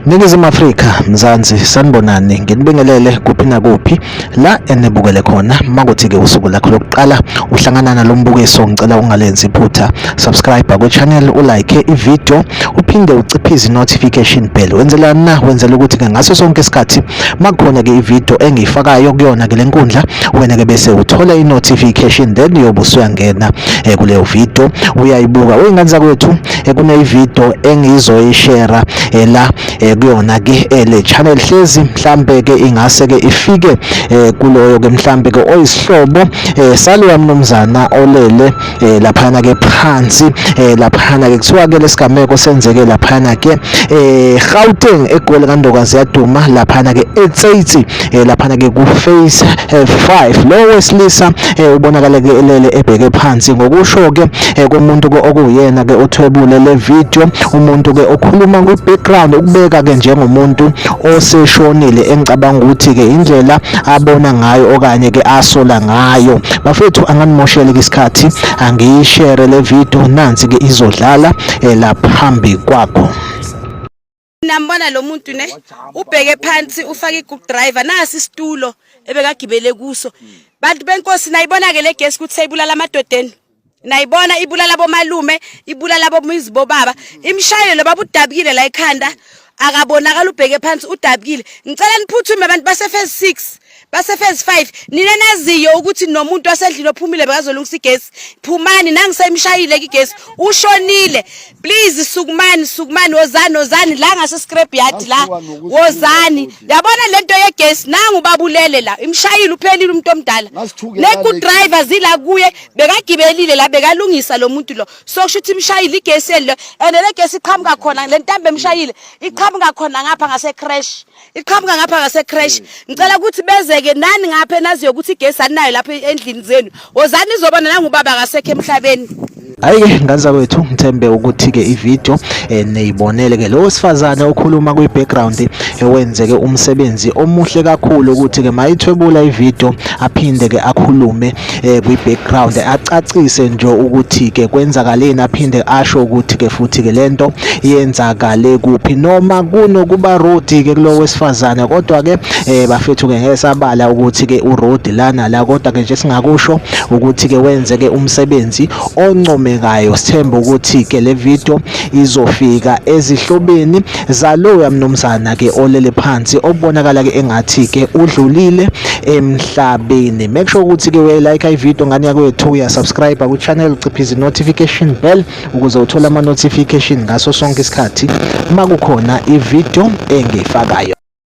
Ningizimu Afrika, Mzansi, sanibonani, nginibingelele kuphi nakuphi la enibukele khona. Makuthi-ke usuku lakho lokuqala uhlangana nalo mbukiso, ngicela ungalenzi iphutha, subscribe kwi-channel, ulike i-video, uphinde uciphize i-notification bell. Wenzelani na? Wenzela ukuthi-ke ngaso sonke isikhathi makukhona-ke i-video engiyifakayo kuyona-ke le nkundla, wena-ke bese uthola i-notification, then uyobe usuyangena kuleyo video uyayibuka. Wey'ngane zakwethu, kune-video engizoyishera la kuyona ke le channel, hlezi mhlambe ke ingase ke ifike kuloyo ke mhlambe ke oyisihlobo saloya mnumzana olele laphana ke phansi. Laphana ke kuthiwa ke lesigameko senzeke laphana ke Gauteng, eGoli, kaNdokazi yaduma, laphana ke eTsitsi, laphana ke ku phase 5. Lo wesilisa ubonakala ke elele ebheke phansi, ngokusho ke komuntu ke okuyena ke othwebule le video, umuntu ke okhuluma kwi background, ukubeka ke njengomuntu oseshonile, engicabanga ukuthi ke indlela abona ngayo okanye ke asola ngayo. Bafethu, anganimoshele isikhathi, angiyishare le video, nansi ke izodlala la phambi kwakho. Nambona lo muntu ne ubheke phansi, ufake i-good driver, nasi isitulo ebekagibele kuso. Bantu benkosi, nayibona ke le gesi ukuthi seyibulala amadodeni, nayibona ibulala bomalume, ibulala bomizi bobaba. Imshayelo baba udabukile la ekhanda, akabonakala, ubheke phansi, udabukile. Ngicela niphuthume, abantu base phase 6, base phase 5, nina naziyo ukuthi nomuntu wasendlini ophumile bekazolungisa igesi, phumani, nangisemshayile igesi, ushonile. Please sukumani, sukumani, wozani, wozani la ngase scrap yard la, wozani. Yabona lento yegesi, nangu babulele la, imshayile, uphelile umuntu omdala. Ngasithukela. Ne driver zila kuye, bekagibelile la, bekalungisa lo muntu lo, so kusho ukuthi imshayile igesi lo, and le gesi iqhamuka khona, le ntambo emshayile iqhamuka khona ngapha ngase creche, iqhamuka ngapha ngase creche. Ngicela ukuthi bezeke nani ngapha enaziyo ukuthi igesi aninayo lapha endlini zenu, wozani izobona, nangubaba akasekho emhlabeni. Hayi-ke ngane zakwethu, ngithembe ukuthi-ke ividiyo niyibonele ke. Lo wesifazane okhuluma kwi-background wenzeke umsebenzi omuhle kakhulu ukuthi-ke mayithwebula ividiyo aphinde-ke akhulume kwi-background, acacise nje ukuthi-ke kwenzakaleni, aphinde asho ukuthi-ke futhi-ke lento yenzakale kuphi, noma kunokuba rude-ke kulo wesifazane. Kodwa-ke bafethu-ke ngeke sabala ukuthi-ke urude lana la, kodwa-ke nje singakusho ukuthi-ke wenzeke umsebenzi oncomekayo. Sithemba ukuthi-ke le video izofika ezihlobeni zaloya mnumzana ke olele phansi, okubonakala ke engathi ke udlulile emhlabeni. Make sure ukuthi ke uyayilike ivideo, ngane yakwethu, uyasubscribe ku-channel, uciphize i-notification bell ukuze uthole ama-notification ngaso sonke isikhathi uma kukhona ivideo engiyifakayo.